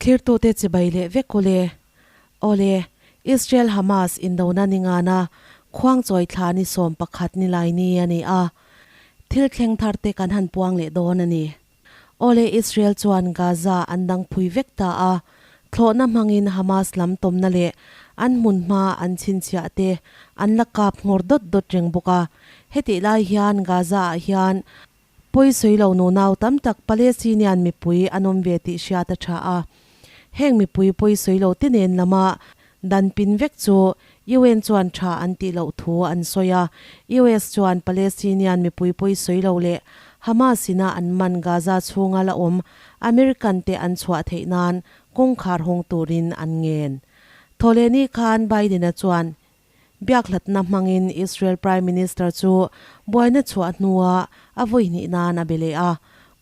Thlirtute chibai leh vek ule. Awle, Israel Hamas indona ningana khuangchawi thla ni 11 ni lai ni a ni a. Thil thleng thar te kan han puang leh dawn a ni. Awle, Israel chuan Gaza an dang phui vek ta a, thlawhna hmangin Hamas lam tawmna leh an hmunhma an chhinchhiah te an la kap nghawr dawt dawt reng bawk a. Hetih lai hian Gaza ah hian Pawi sawi lo nunau tam tak Palestinian mipui an awm ve tih hriat a tha a. Heng mipui pawi sawi lo te nen lama dan pin vek chu UN chuan tha an tih loh thu an sawi a. US chuan Palestinian mipui pawi sawi lo leh Hamas ina an man Gaza chhunga la awm American te an chhuah theih nan kawngkhar hawng turin an ngen. Thawhlehni khan Biden-a chuan Biakhlatna hmangin Israel Prime Minister chu buaina chhuah hnua a vawi hnih nan a be leh a.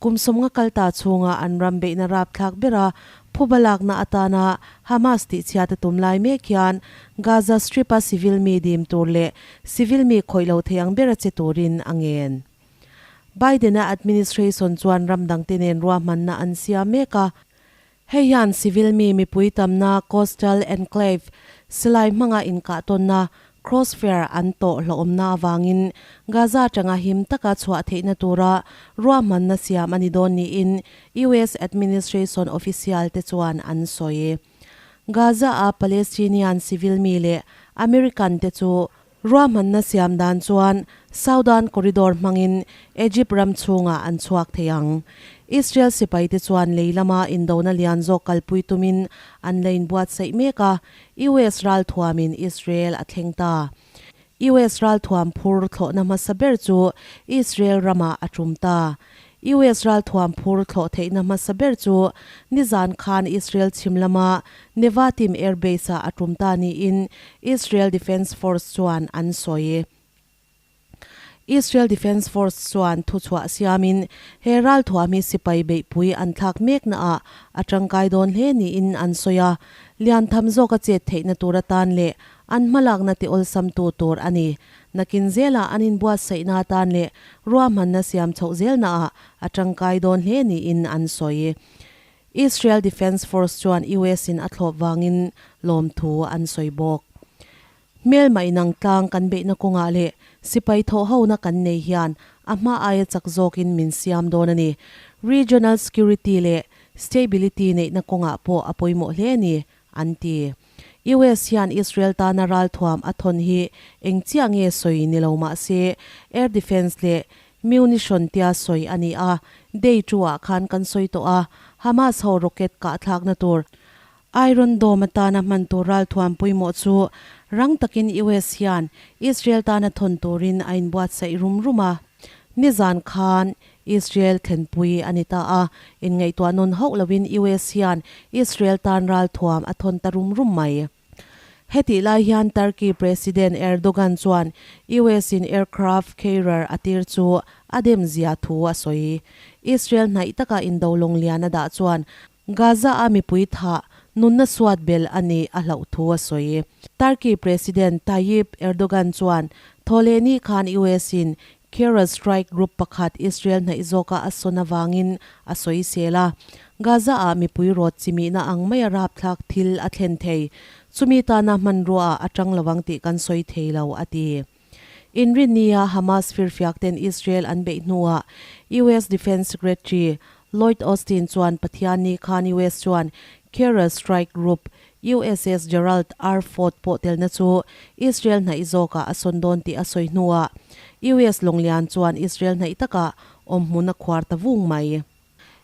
Kum sawmnga kal ta chhunga an ram beihna rapthlak bera phuba lakna atana Hamas tihchhiat a tum lai mek hian Gaza Strip-a civil mi dim tur leh civil mi khawih lo thei ang bera che turin a ngen. Biden-a administration chuan ram dangte nen ruahmanna an siam mek a. Hei hian civil mi mipui tamna coastal enclave silai hmanga inkahtawnna crossfire an tawh hlawhawmna avangin Gaza atanga him taka chhuah theihna tura ruahmanna siam a ni dawn niin US administration official te chuan an sawi. Gaza-a Palestinian civil mi leh American te chu Ruahmanna siam dan chuan Southern Corridor hmangin Egypt ram chhungah an chhuak thei ang. Israel sipaite chuan lei lama indona lian zawk kalpui tumin an la inbuatsaih mek a, US ralthuamin Israel a thleng ta. US ralthuam phur thlawhna hmasa ber chu Israel ramah a tum ta. US ralthuam phur thlawh theihna hmasa ber chu nizan khan Israel chhim lama Nevatim Air Base-ah a tum ta niin Israel Defense Force chuan an sawi. Israel Defense Force chuan thuchhuah siamin he ralthuam hi sipai beihpui an thlak meknaah a tangkai dawn hle niin an sawi a, lian tham zawka chet theihna tur atan leh an hmalakna ti awlsamtu tur a ni. Nakin zelah an inbuatsaihna atan leh ruahmanna siam chhoh zelnaah a tangkai dawn hle niin an sawi. Israel Defense Force chuan US in a thlawp vangin lawmthu an sawi bawk. Hmelma inang tlang kan beihna kawngah leh sipai thawhhona kan nei hian a hma aia chak zawkin min siam dawn a ni. Regional security leh stability neihna kawngah pawh a pawimawh hle a ni, an ti. US hian Israel tana ralthuam a thawn hi eng chiah nge sawi ni lo mah se, air defence leh munition tia sawi a ni a, day two-ah khan kan sawi tawh a, Hamas ho rocket kahthlakna tur Iron Dome atana hman tur ralthuam pawimawh chu rang takin US hian Israel tana thawn turin a inbuatsaih rum rum a. Nizan khan Israel thlenpui a ni ta a, inngaihtuah nawn hauh loin US hian Israel tan ralthuam a thawn ta rum rum mai. Hetih lai hian Turkey President Erdogan chuan US in aircraft carrier a tir chu a dem zia thu a sawi. Israel hnaih taka indo lawng lian a dah chuan Gaza-a mipui thah nunna suat bel a nih a hlauh thu a sawi. Turkey President Tayyip Erdogan chuan thawhlehni khan US in Carrier Strike Group pakhat Israel hnaih zawka a sawn avangin a sawisel a. Gaza-ah mipui rawt chimihna ang maia rapthlak thil a thlen thei. Chumi tana hmanruaah a tang lo ang tih kan sawi thei lo, a ti. Inrinnia Hamas firfiak ten Israel an beih hnuah US Defence Secretary Lloyd Austin chuan Pathianni khan US chuan Carrier Strike Group USS Gerald R. Ford pawh telna chu Israel hnaih zawkah a sawn dawn tih a sawi hnuah US lawnglian chuan Israel hnaih takah awmhmun a khuar ta vung mai.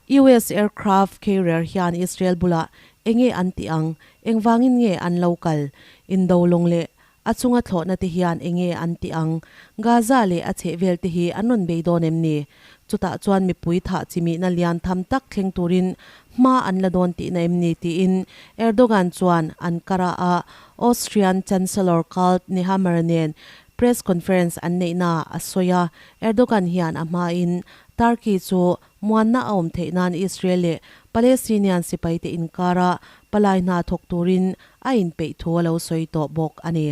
US aircraft carrier hian Israel bulah enge an tih ang, engvangin nge an lo kal, indo lawng leh A chunga thlawhna te hian enge an tih ang? Gaza leh a chhehvel te hi an rawn bei dawn em ni? Chutah chuan mipui thah chimihna lian tham tak thleng turin hma an la dawn tihna em ni? tiin Erdogan chuan Ankara-a Austrian Chancellor Karl Nehammer nen press conference an neihnaah a sawi a. Erdogan hian a hmain Turkey chu muanna a awm theih nan Israel leh Palestinian sipaite inkara palai hna thawk turin a inpeih thu a lo sawi tawh bawk a ni.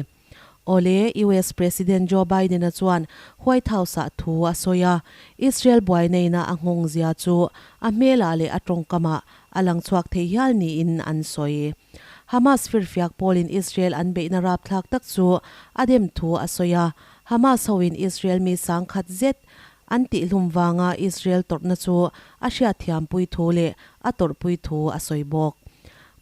Awle, US President Joe Biden-a chuan White House-ah thu a sawi a, Israel buainaina a nghawng zia chu a hmelah leh a tawngkamah a lang chhuak thei hial niin an sawi. Hamas firfiak pawlin Israel an beihna rapthlak tak chu a dem thu a sawi a, Hamas hoin Israel mi sangkhat zet an tihhlum vanga Israel tawrhna chu a hriatthiampui thu leh a tawrhpui thu a sawi bawk.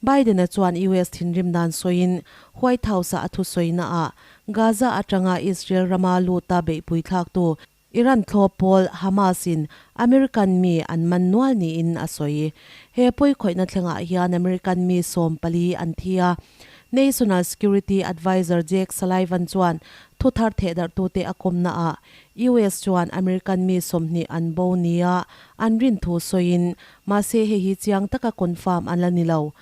Biden-a chuan US thinrim dan sawiin White House-a a thusawina-ah Gaza atanga Israel rama luta beihpui thlaktu Iran thlawp pawl Hamas-in American mi an man nual niin a sawi. He pawikhawihna thlengah hian American mi 14 an thi a. National Security Adviser Jake Sullivan chuan thuthar thehdarhtute a kawmnaah US chuan American mi 20 an bo nia an rin thu sawiin mahse hei hi chiang taka confirm an la ni lo.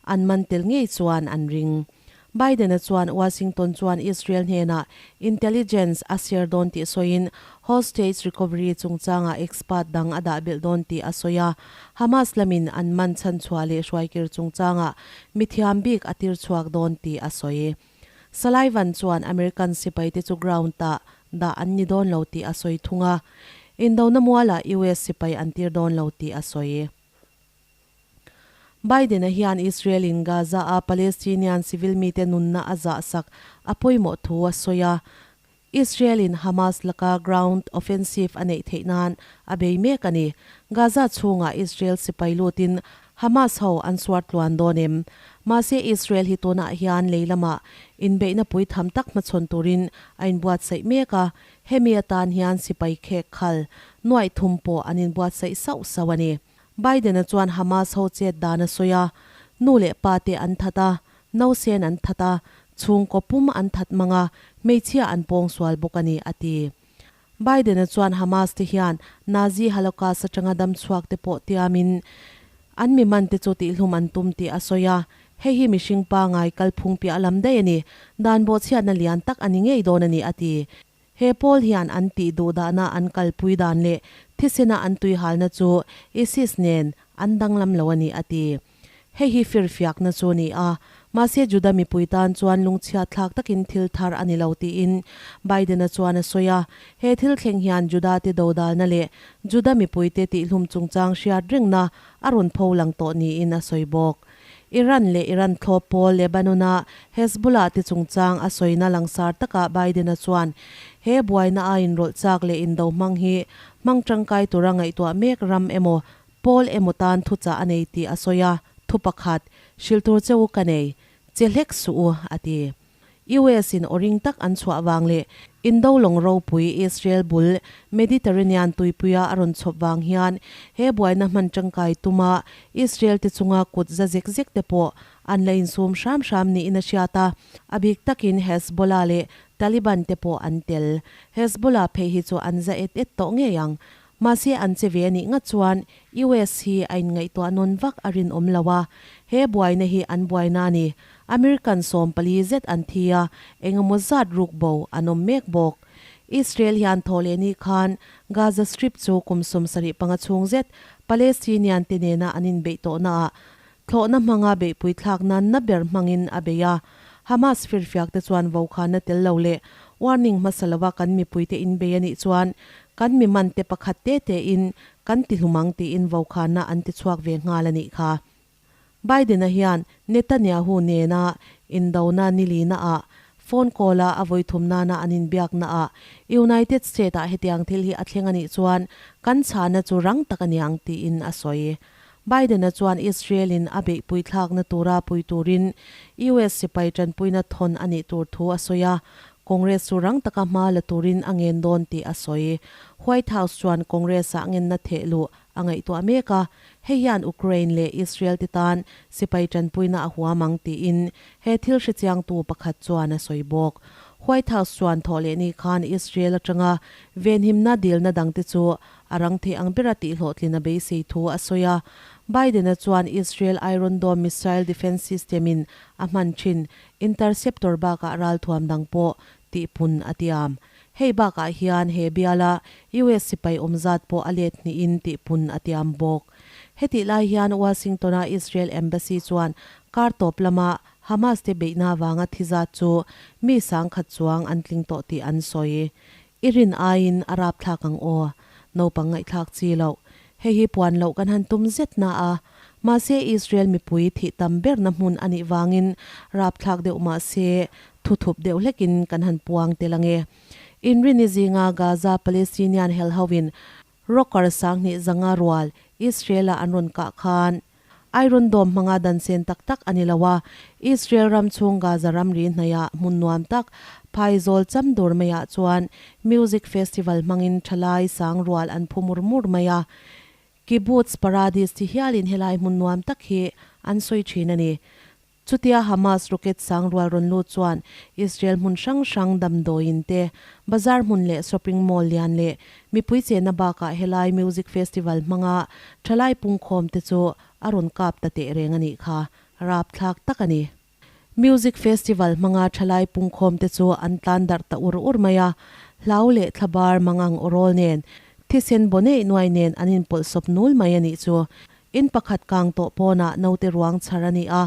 An man tel ngei chuan an ring. Biden-a chuan Washington chuan Israel hnenah intelligence a share dawn tih sawiin hostage recovery chungchangah expert dang a dah belh dawn tih a sawi a. Hamas lamin an man chhanchhuah leh hruaikir chungchangah mithiam bik a tir chhuak dawn tih a sawi. Sullivan chuan American sipaite chu ground-ah dah an ni dawn lo tih a sawi thung a. Indona mualah US sipai an tir dawn lo tih a sawi. Biden-a hian Israel-in Gaza-a Palestinian civil mite nunna a zahsak a pawimawh thu a sawi a. Israel-in Hamas laka ground offensive a neih theih nan a bei mek a ni. Gaza chhungah Israel sipai lutin Hamas ho an suar tluan dawn em? Mahse Israel hi tunah hian lei lamah inbeihna pui tham tak hmachhawn turin a inbuatsaih mek a, hemi atan hian sipai khek khal nuaih thum pawh an inbuatsaih sauh sauh a ni. Biden-a chuan Hamas ho chet dan a sawi a, nu leh pa te an that a, nausen an that a, chhungkaw pum an that mang a, hmeichhia an pawng sual bawk a ni, a ti. Biden-a chuan Hamas te hian Nazi Holocaust atanga dam chhuak te pawh tiamin an mi man te chu tihhlum an tum tih a sawi a, hei hi mihring pangai kalphung piah lam daih a ni, dan bawhchhiatna lian tak a ni ngei dawn a ni, a ti. He pawl hian an tih duh dahna an kalpui dan leh thisena an tuihalna chu ISIS nen an danglam lo a ni, a ti. Hei hi firfiakna chu a ni a, mahse Juda mipui tan chuan lungchhiat thlak takin thil thar a ni lo tiin Biden-a chuan a sawi a. He thil thleng hian Juda-te dodalna leh Juda mipuite tihhlum chungchang hriat rengna a rawn pho lang tawh niin a sawi bawk. Iran leh Iran thlawp pawl Lebanon-a Hezbollah te chungchang a sawina langsar takah Biden-a chuan he buaina a inrawlh chak leh indo hmang hi hmang tangkai tura ngaihtuah mek ram emaw pawl emaw tan thuchah a nei tih a sawi a, thu pakhat, hrilh tur che u ka nei, che hlek suh u, a ti. US in aw ring tak an chhuah vang leh Indo lawng ropui Israel bul Mediterranean tuipuia a rawn chhawp vang hian he buaina hman tangkai tuma Israel te chunga kut za zek zek te pawh an la insum hram hram niin a hriat a, a bik takin Hezbollah leh Taliban te pawh an tel. Hezbollah phei hi chu an za et et tawh ngei ang. Mahse an che ve a nih ngat chuan US hi a inngaihtuah nawn vak a rinawm lo a, he buaina hi an buaina a ni. American 14 zet an thi a, engemaw zat ruk bo an awm mek bawk. Israel hian thaw leh ni khan Gaza Strip chu kum 75 chhung zet Palestinian te nena an inbeih tawhnaah thlawhna hmanga beihpui thlak nan na ber hmangin a bei a. Hamas firfiak te chuan vokhanna tel lo leh warning hmasa lova kan mipuite inbei a nih chuan kan mi man te pakhat te te in kan ti hlum ang tiin vokhanna an ti chhuak ve nghal a nih kha. Biden-a hian Netanyahu nena indona nilina ah phone call-a a vawithum nana an inbiakna ah United State-ah hetiang thil hi a thleng a nih chuan kan chhana chu rang tak a niang tiin a sawi. Biden-a chuan Israel-in a beihpui thlakna tura pui turin US sipai tanpuina thawn a nih tur thu a sawi a, Congress chu rang taka hma la turin a ngen dawn tih a sawi. White House chuan Congress-ah ngenna theh luh a ngaihtuah mek a, hei hian Ukraine leh Israel te tan sipai tanpuina a huam ang tiin he thil hrechiangtu pakhat chuan a sawi bawk. White House chuan thawh leh ni khan Israel atanga venhimna dilna dangte chu a rang thei ang bera tihhlawhtlin a beisei thu a sawi a. Biden-a chuan Israel Iron Dome missile defence system-in a hman thin interceptor bakah ralthuam dang pawh tihpun a tiam. Hei bakah hian he biala US sipai awm zat pawh a let hnihin tihpun a tiam bawk. Hetih lai hian Washington-a Israel Embassy chuan kar tawp lama Hamas te beihna avanga thi zat chu mi 10,000 chuang an tling tawh tih an sawi. I rin aiin a rapthlak ang aw. Naupang ngaihthlak chi loh. Hei hi puan loh kan han tum zet na a. Mahse Israel mipui thih tam berna hmun a nih vangin rapthlak deuh mahse thuthup deuh hlekin kan han puang tel ange. Inrini zinga Gaza Palestinian helhoin Rocker 2500 rual Israel-a an rawn kah khan Iron Dome hmanga dan sen tak tak a ni lo a, Israel ram chhung Gaza ramri hnaihah hmun nuam tak Phaizâwl cham dur maiah chuan music festival hmangin thalai sang rual an phu mur mur mai a. Kibbutz Paradis ti hialin helai hmun nuam tak hi an sawi thin a ni. Chutia Hamas rocket sang rual rawn lut chuan Israel hmun hrang hrang damdawiin te, bazar hmun leh shopping mall lian leh mipui chenna bakah helai music festival hmanga thalai pungkhawm te chu a rawn kap ta teh reng a nih kha. Rapthlak tak a ni. Music festival hmanga thalai pungkhawm te chu an tlan darh ta ur ur mai a, hlau leh thlabar mangang awrawl nen, thisen baw neih nuai nen an inpawlhsawp nul mai a nih chu. In pakhat kang tawh pawnah naute ruang chhar a ni a,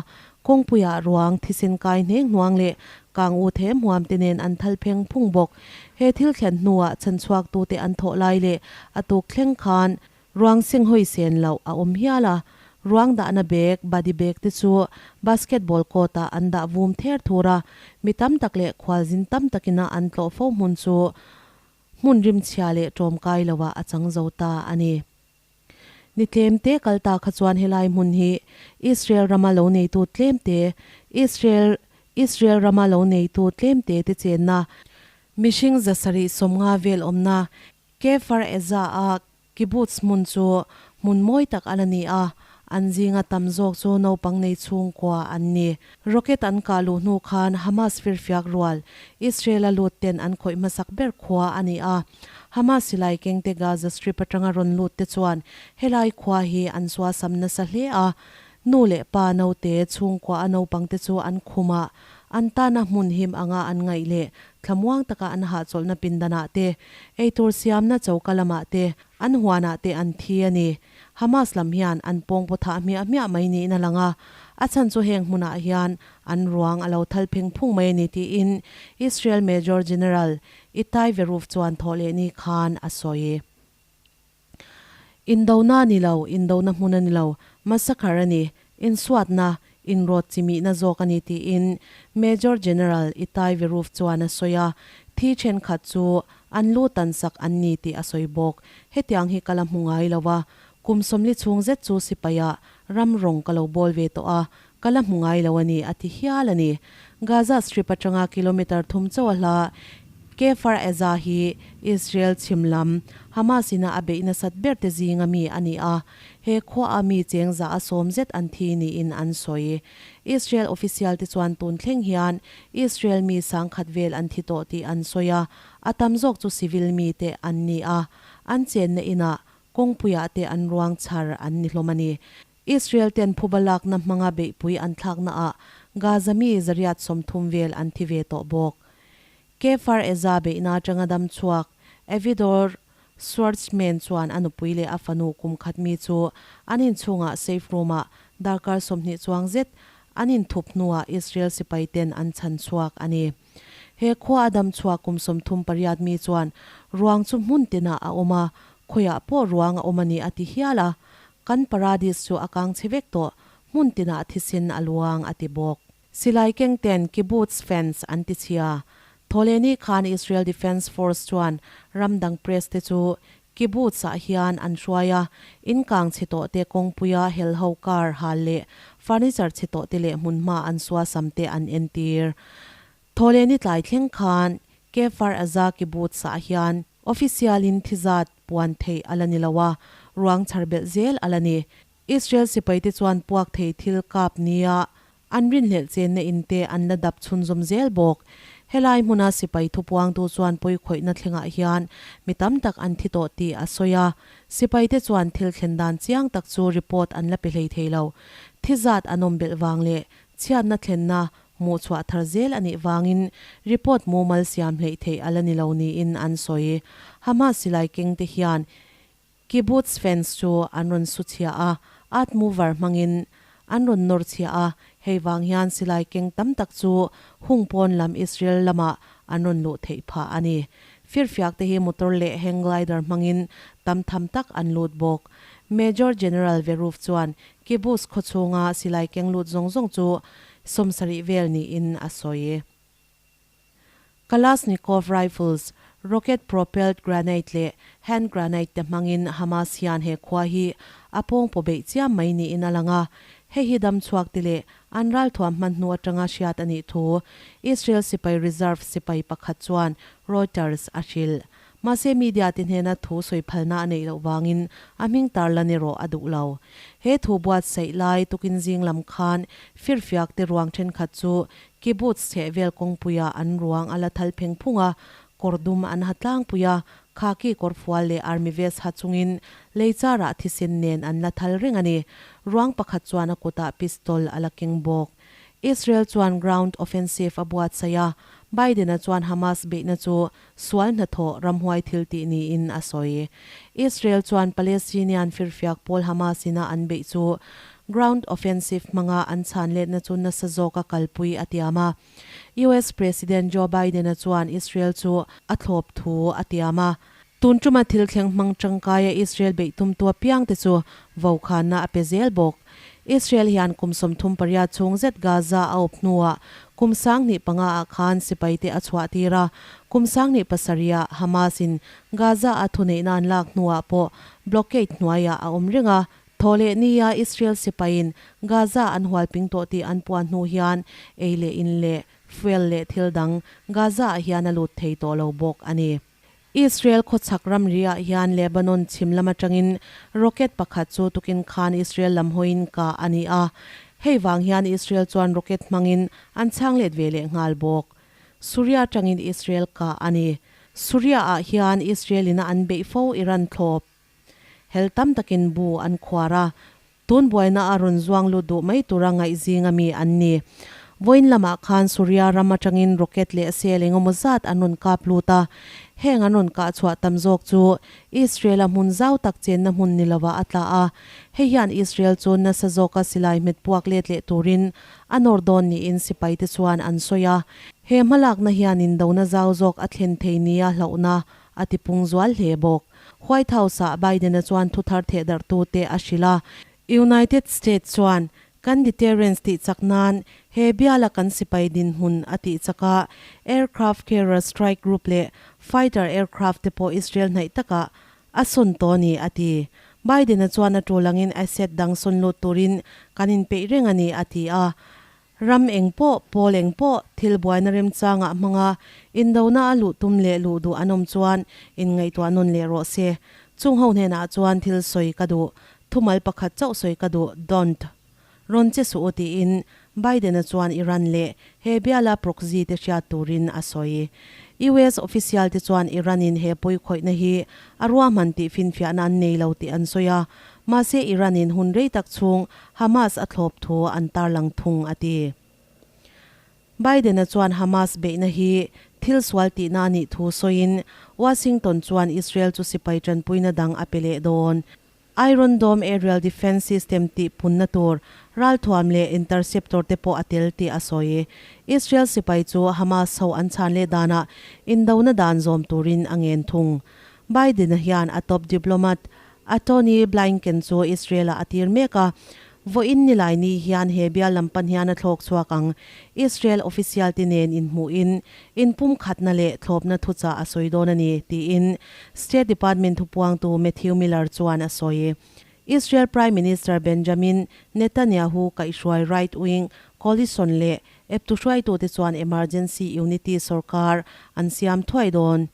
kawngpuiah ruang, thisen kai hneng hnuang leh kang u them huam te nen an thal pheng phung bawk. He thil thlen hnuah chhanchhuaktute an thawh lai leh a tuk thleng khan ruang senghawi sen loh a awm hial a. Ruang dahna bag, body bag te chu basketball court-ah an dah vum ther thur a, mi tam tak leh khualzin tam takina an tlawh fo hmun chu hmun rimchhia leh ṭawmkai loah a chang zo ta a ni. Ni tlemte kal ta kha chuan helai hmun hi Israel rama lo neitu tlemte, Israel Israel rama lo neitu tlemte te chenna, mihring 750 vel awmna Kefar Eza-a kibbutz hmun chu hmun mawi tak a la ni a, an zinga tam zawk chu naupang nei chhungkua an ni. Rocket an kah luh hnu khan Hamas firfiak rual Israel-a lut ten an khawih hmasak ber khua a ni a. Hamas silai kengte Gaza Strip atanga rawn lut te chuan helai khua hi an suasam nasa hle a. Nu leh pa naute chhungkua a naupang te chu an khum a, an tana hmun him anga an ngaih leh thlamuang taka an hahchawlhna pindanah te, eitur siamna choka lamah te, an huanah te an thi a ni. Hamas lam hian an pawng paw thah hmiah hmiah mai niin a lang a, a chhan chu heng hmunah hian an ruang a lo thal pheng phung mai a ni tiin Israel Major General Itai Veruf chuan thawh leh ni khan a sawi. Indona a ni lo, indona hmun a ni lo, massacre a ni, insuatna, inrawt chimihna zawk a ni tiin Major General Itai Veruf chuan a sawi a, thi thenkhat chu an lu tan sak an ni tih a sawi bawk. Hetiang hi ka la hmu ngai lo a, kum 40 chhung zet chu sipaia ram rawng ka lo bawl ve tawh a, ka la hmu ngai lo a ni, a ti hial a ni. Gaza Strip atanga kilometre thum chauh a hla Kfar Aza hi Israel chhim lam Hamas ina a beih nasat ber te zinga mi a ni a, he khuaah mi cheng za a sawm zet an thi niin an sawi. Israel official te chuan tun thleng hian Israel mi 10,000 vel an thi tawh tih an sawi a, a tam zawk chu civil mi te an ni a, an chenna inah kawngpuiah te an ruang chhar an ni hlawm a ni. Israel ten phuba lakna hmanga beihpui an thlaknaah Gaza mi 130 vel an thi ve tawh bawk. Kfar Aza beihna atanga dam chhuak Avidor Schwartzman chuan a nupui leh a fanu kum khat mi chu an inchhungah safe room-ah darkar 20 chuang zet an inthup hnuah Israel sipai ten an chhan chhuak a ni. He khua a dam chhuak kum 38 mi chuan ruang chu hmun tinah a awm a, khawiah pawh ruang a awm a ni a ti hial a. Kan paradis chu a kang chhe vek tawh, hmun tinah thisen a luang a ti bawk. Silai keng ten kibbutz fence an ti chhia. Thawhlehni khan Israel Defence Force chuan ram dang press te chu kibbutz ah hian an hruai a, in kang chhe tawh te kawngpuia hel ho car hal leh furniture chhe tawh te leh hmunhma an suasam te an entir. Thawhlehni tlai thleng khan Kfar Aza kibbutz ah hian official in thizat puan theih a la ni lo a, ruang chhar belh zel a la ni. Israel sipaite chuan puak thei thil kap nia an rinhlelh chenna in te an la dap chhunzawm zel bawk. Helai hmuna sipai thupuangtu chuan pawikhawihna thlengah hian mi tam tak an thi tawh tih a sawi a. Sipaite chuan thil thlen dan chiang tak chu report an la pe hlei thei lo. Thi zat an awm belh vang leh chhiatna thlenna hmuh chhuah thar zel a nih vangin report mumal siam hleih theih a la ni lo niin an sawi. Hamas silai kengte hian Kibbutz fence chu an rawn su chhia a, earth mover hmangin an rawn nawr chhia a, hei vang hian silai keng tam tak chu hung pawn lam Israel lamah an rawn luh theih phah a ni. Firfiak te hi motor leh hang glider hmangin tam tham tak an lut bawk. Major General Veruf chuan Kibbutz khawchhunga silai keng lut zawng zawng chu 70 vel niin a sawi. Kalashnikov rifles, rocket propelled granade leh hand granade te hmangin Hamas hian he khua hi a pawng paw beih chiam mai niin a lang a. Hei hi dam chhuak te leh an ralthuam hman hnu atanga hriat a nih thu Israel sipai reserve sipai pakhat chuan Reuters a hrilh. Mahse media te hnena thu sawi phalna a neih loh vangin a hming tar lan erawh a duh lo. He thu buatsaih lai tukin zing lam khan firfiak te ruang thenkhat chu Kibbutz chhehvel kawngpuia an ruang a la thal pheng phung a, kawr dum an ha tlangpui a, khaki kawr fual leh army vest ha chungin lei charah thisen nen an la thal reng a ni. Ruang pakhat chuan a kutah pistol a la keng bawk. Israel chuan ground offensive a buatsaih a, Biden-a chuan Hamas beihna chu sual hnathawh ramhuai thil tih niin a sawi. Israel chuan Palestinian firfiak pawl Hamas ina an beih chu ground offensive hmanga an chhan letna chu nasa zawka kalpui a tiam a. US President Joe Biden-a chuan Israel chu a thlawp thu a tiam a. Tun tuma thil thleng hmang tangkaia Israel beih tumtu apiangte chu vokhanna a pe zel bawk. Israel hian kum 38 chhung zet Gaza a awp hnuah kum 2005 ah khan sipaite a chhuah tir a, kum 2007 ah Hamas-in Gaza a thuneihna an lak hnuah pawh blockade hnuaiah a awm reng a. Thaw leh nia Israel sipaiin Gaza an hual ping tawh tih an puan hnu hian ei leh in leh fuel leh thil dang Gaza ah hian a lut thei tawh lo bawk a ni. Israel khawchhak ramri ah hian Lebanon chhim lam atangin rocket pakhat chu tukin khan Israel lam hawiin kah a ni a. Hei vang hian Israel chuan rocket hmangin an chhang let ve leh nghal bawk. Suria atangin Israel kah a ni. Suria ah hian Israel ina an beih fo Iran thlawp hel tam takin bu an khuar a. Tun buaina a rawn zuang lut duh mai tura ngaih zing a mi an ni. Vawiin lamah khan Suria ram atangin rocket leh sel engemaw zat an rawn kap lut a, heng an rawn kah chhuah tam zawk chu Israel-a hmun zau tak chenna hmun ni lovah a tla a, hei hian Israel chu nasa zawka silai hmet puak let leh turin a nawr dawn niin sipaite chuan an sawi a. He hmalakna hian indona zau zawk a thlen thei nia hlauhna a tipung zual hle bawk. White House-ah Biden-a chuan thuthar thehdarhtute a hrilh a, United States chuan kan deterrence tih chak nan he biala kan sipai dinhmun a tih chak a, aircraft carrier strike group leh fighter aircraft te pawh Israel hnaih takah a sawn tawh a ni, a ti. Biden-a chuan a tul angin asset dang sawn lut turin kan inpeih reng a ni, a ti a. Ram eng pawh, pawl eng pawh, thil buaina remchangah hmanga indona a luh tum leh luh duh an awm chuan inngaihtuah nawn leh rawh se. Chung ho hnenah chuan thil sawi ka duh, thumal pakhat chauh sawi ka duh, don't. Rawn che suh u tiin Biden-a chuan Iran leh he biala proxy te hriat turin a sawi. US official te chuan Iran-in he pawikhawihna hi a ruahman tih finfiahna an nei lo tih an sawi a, Mahse Iran-in hun rei tak chhung Hamas a thlawp thu an tarlang thung a ti. Biden-a chuan Hamas beihna hi thil sual tihna a nih thu sawiin Washington chuan Israel chu sipai tanpuina dang a pe leh dawn. Iron Dome aerial defence system tih punna tur ralthuam leh interceptor te pawh a tel tih a sawi. Israel sipai chu Hamas ho an chhan leh danah indona dan zawm turin a ngen thung. Biden-a hian a top diplomat Attorney Blinken chu Israel-ah a tir mek a, vawiin nilai ni hian he bial lam pan hian a thlawk chhuak ang. Israel official te nen inhmuhin inpumkhatna leh thlawpna thuchah a sawi dawn a ni, tiin State Department thupuangtu Matthew Miller chuan a sawi. Israel Prime Minister Benjamin Netanyahu kaihhruai right-wing coalition leh eptu hruaitute chuan emergency unity sorkar an siam thuai dawn.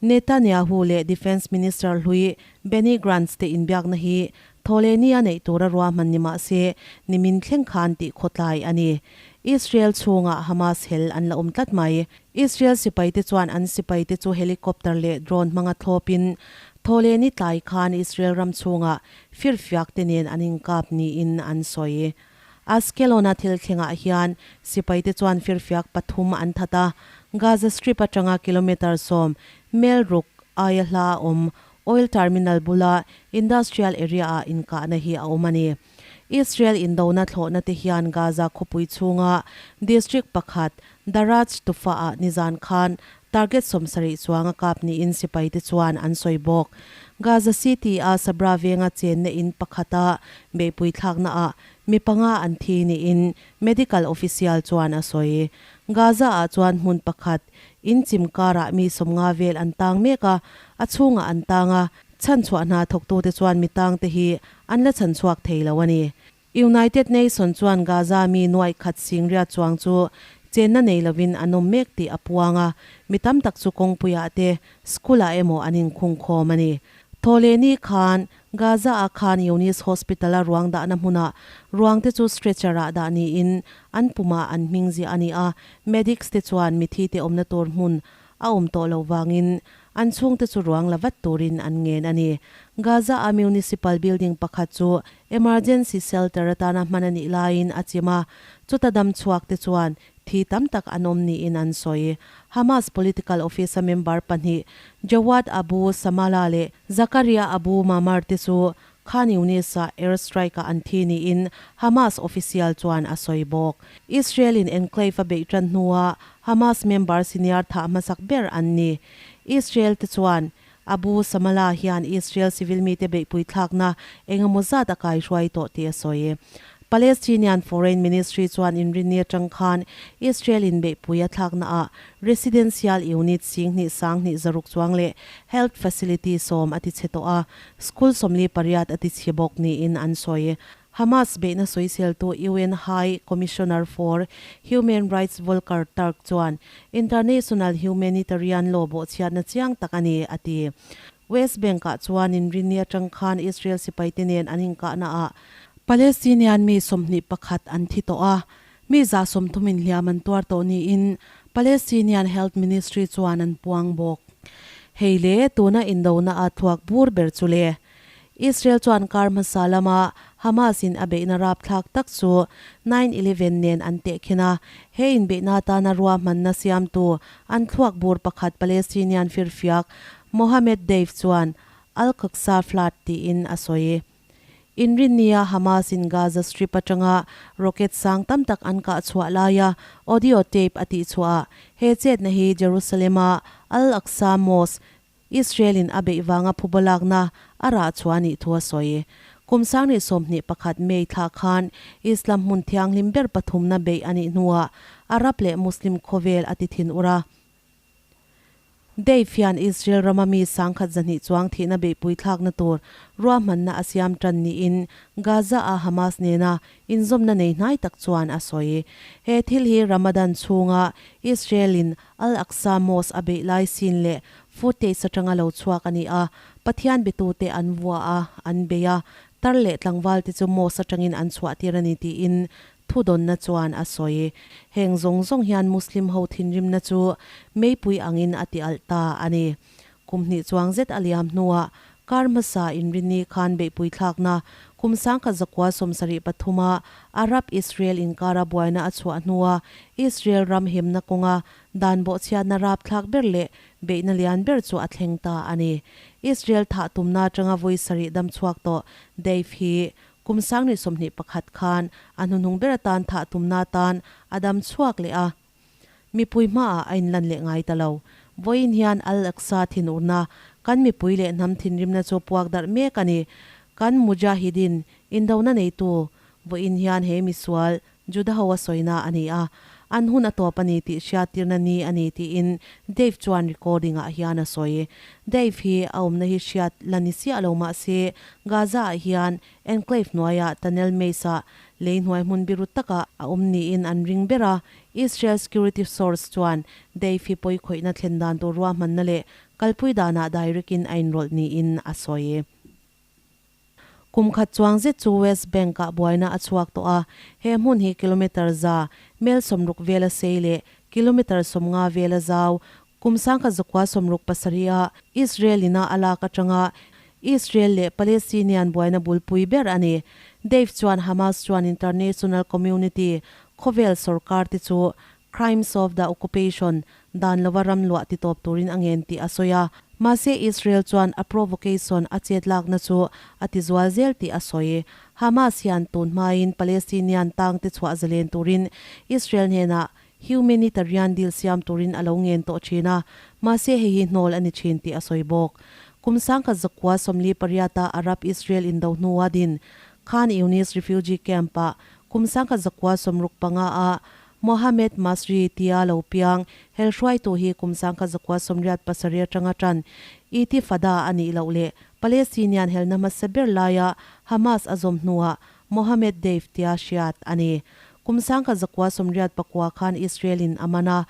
Netanyahu leh Defence Minister hlui Benny Gantz te inbiakna hi Thawhlehni a neih tura ruahman ni mah se nimin thleng khan tih khawtlai a ni. Israel chhungah Hamas hel an la awm tlat mai. Israel sipaite chuan an sipaite chu helicopter leh drone hmanga thlawpin Thawhlehni tlai khan Israel ram chhungah firfiak te nen an inkap niin an sawi. Ashkelon-a thil thlengah hian sipaite chuan firfiak pathum an that a, Gaza Strip atanga kilometre 10 mel ruk aia hla a awm oil terminal bula industrial area-ah inkahna hi a awm a ni. Israel indona thlawhna te hian Gaza khawpui chhunga district pakhat Daraj Tufa-ah nizan khan target 70 chuang a kap niin sipaite chuan an sawi bawk. Gaza City-a Sabra venga chenna in pakhata beihpui thlaknaah mi panga an thi niin medical official chuan a sawi. Gaza-ah chuan hmun pakhat in chim karah mi 50 vel an tang mek a, a chhungah an tang a, chhanchhuah hna thawktute chuan mi tangte hi an la chhanchhuak thei lo a ni. United Nation chuan Gaza mi nuaih khat singriat chuang chu chenna nei lovin an awm mek tih a puang a, mi tam tak chu kawngpuiah te, school-ah emaw an inkhungkhawm a ni. Thawhlehni khan Gaza-ah khan Younis Hospital-a ruang dahna hmunah ruangte chu stretcher-ah dah niin an pumah an hming ziah a ni a, medics te chuan mithite awmna tur hmun a awm tawh loh vangin an chhungte chu ruang la vat turin an ngen a ni. Gaza-a municipal building pakhat chu emergency shelter atana hman a nih laiin a chim a, chuta dam chhuak te chuan thi tam tak an awm niin an sawi. Hamas political office-a member pahnih Jawad Abu Samala leh Zakaria Abu Mamar te chu Khan Younis-a air strike-ah an thi niin Hamas official chuan a sawi bawk. Israel-in enclave a beih tan hnua Hamas member senior thah hmasak ber an ni. Israel te chuan Abu Samala hian Israel civil mite beihpui thlakna eng emaw zat a kaihruai tawh tih a sawi. Palestinian Foreign Ministry chuan inrinni atang khan Israel in beihpui a thlaknaah residential unit 10,000 260 chuang leh health facility 10 a ti chhe tawh a, school 48 a ti chhe bawk niin an sawi. Hamas beihna sawiseltu UN High Commissioner for Human Rights Volker Turk chuan international humanitarian law bawhchhiatna chiang tak a ni, a ti. West Bank-ah chuan inrinni atang khan Israel sipaite nen an inkahnaah Palestinian mi 21 an thi tawh a, mi 130 in hliam an tuar tawh niin Palestinian Health Ministry chuan an puang bawk. Hei le, tuna indona a thluak bur ber chu le. Israel chuan kar hmasa lama Hamas in a beihna rapthlak tak chu 9/11 nen an tehkhin a, he inbeihna atana ruahmanna siamtu an thluak bur pakhat Palestinian firfiak Mohammed Deif chuan Al-Aqsa Flood tiin a sawi. Inrinnia Hamas in Gaza Strip atanga rocket sang tam tak an kah chhuah laia audio tape a tihchhuah ah he chetna hi Jerusalem-a Al-Aqsa Mosque Israel in a beih vanga phuba lakna a rah chhuah a nih thu a sawi. Kum 2021 May thla khan Islam hmun thianghlim ber pathumna beih a nih hnuah Arab leh Muslim khawvel a ti thin ur a. Deif hian Israel rama mi 1200 chuang thihna beihpui thlakna tur ruahmanna a siam tan niin Gaza-a Hamas nena inzawmna nei hnai tak chuan a sawi. He thil hi Ramadan chhunga Israel-in Al-Aqsa Mosque a beih lai scene leh footage atanga lo chhuak a ni a, Pathian betute an vua a, an bei a, tar leh tlangvalte chu mosque atangin an chhuahtir a ni tiin thudawnna chuan a sawi. Heng zawng zawng hian Muslim ho thinrimna chu meipui angin a ti alh ta a ni. Kum hnih chuang zet a liam hnuah kar hmasa inrinni khan beihpui thlakna kum 1973 a Arab-Israel inkara buaina a chhuah hnua Israel ram himna kawnga dan bawhchhiatna rapthlak ber leh beihna lian ber chu a thleng ta a ni. Israel thah tumna atanga vawi sarih dam chhuak tawh Deif hi kum 2021 khan a hnuhnung ber atan thah tumna atan a dam chhuak leh a. Mipui hmaah a inlan leh ngai ta lo. Vawiin hian Al-Aqsa thinurna, kan mipui leh hnam thinrimna chu puak darh mek a ni. Kan Mujahideen, indona neitu, vawiin hian he misual Juda ho a sawina a ni a, an hun a tawp a ni tih hriattirna ni a ni tiin Deif chuan recording ah hian a sawi. Deif hi a awmna hi hriat la ni chiah lo mah se Gaza-ah hian enclave hnuaiah tunnel maze-ah lei hnuai hmun biru takah a awm niin an ring ber a, Israel security source chuan Deif hi pawi khawihna thlen dan tur ruahmanna leh kalpui danah direct-in a inrawlh niin a sawi. Kum khat chuang zet chu West Bank-ah buaina a chhuak tawh a, he hmun hi kilometre 100, mel 60 vela sei leh kilometre 50 vela zau, kum 1967 a Israel-ina a lak atanga Israel leh Palestinian buaina bulpui ber a ni. Deif chuan Hamas chuan international community, khawvel sorkar te chu crimes of the occupation dan lova ram luah titawp turin a ngen tih a sawi a. Mahse Israel chuan a provocation a chet lakna chu a ti zual zel tih a sawi. Hamas hian tun hmain Palestinian tangte chhuah zalen turin Israel hnenah humanitarian deal siam turin a lo ngen tawh thin a, mahse hei hi hnawl a ni thin tih a sawi bawk. Kum 1948-a Arab-Israel indo hnua din Khan Younis refugee camp-ah kum 1965-a Mohammed Masri tia lo piang hel hruaitu hi kum 1987 atanga tan Intifada a nih loh leh Palestinian helna hmasa ber laia Hamas a zawm hnuah Mohammed Deif tia hriat a ni. Kum 1989 khan Israel-in a man a,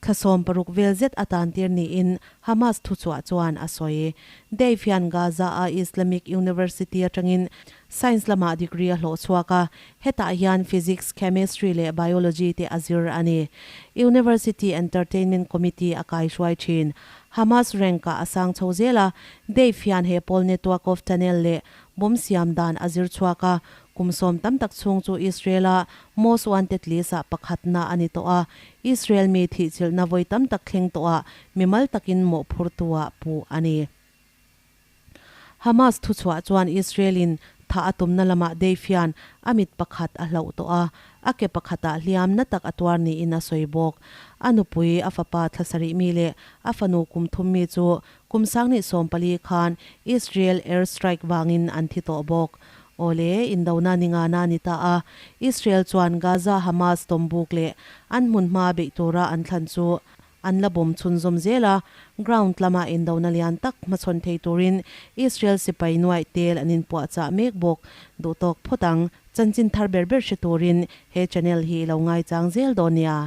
thla 60 vel zet a tantir niin Hamas thuchhuah chuan a sawi. Deif hian Gaza-a Islamic University atangin Science lamah degree a hlawh chhuak a, hetah hian Physics, Chemistry leh Biology te a zir a ni. University Entertainment Committee a kaihruai thin. Hamas rank-ah a sang chho zel a, Deif hian he pawl network of tunnel leh bomb siam dan a zir chhuak a, kum sawm tam tak chhung chu Israel-a most wanted list-ah pakhatna a ni tawh a, Israel mi thihchilhna vawi tam tak thleng tawhah mimal takin mawhphurtu-ah puh a ni. Hamas thuchhuah chuan Israel-in thah a tumna lamah Deif hian a mit pakhat a hlauh tawh a, a ke pakhatah hliam na tak a tuar niin a sawi bawk. A nupui, a fapa thla sarih mi leh a fanu kum thum mi chu kum 2014 khan Israel air strike vangin an thi tawh bawk. Awle, indona ni ngana a ni ta a, Israel chuan Gaza Hamas tawmbuk leh an hmunhma beih tura an thlan chu An la bawm chhunzawm zel a, ground lama indona lian tak hmachhawn thei turin Israel sipai nuaih tel an inpuahchah mek bawk. Duhtawk phawt ang, chanchin thar ber ber hre turin he channel hi i lo ngaichang zel dawn nia.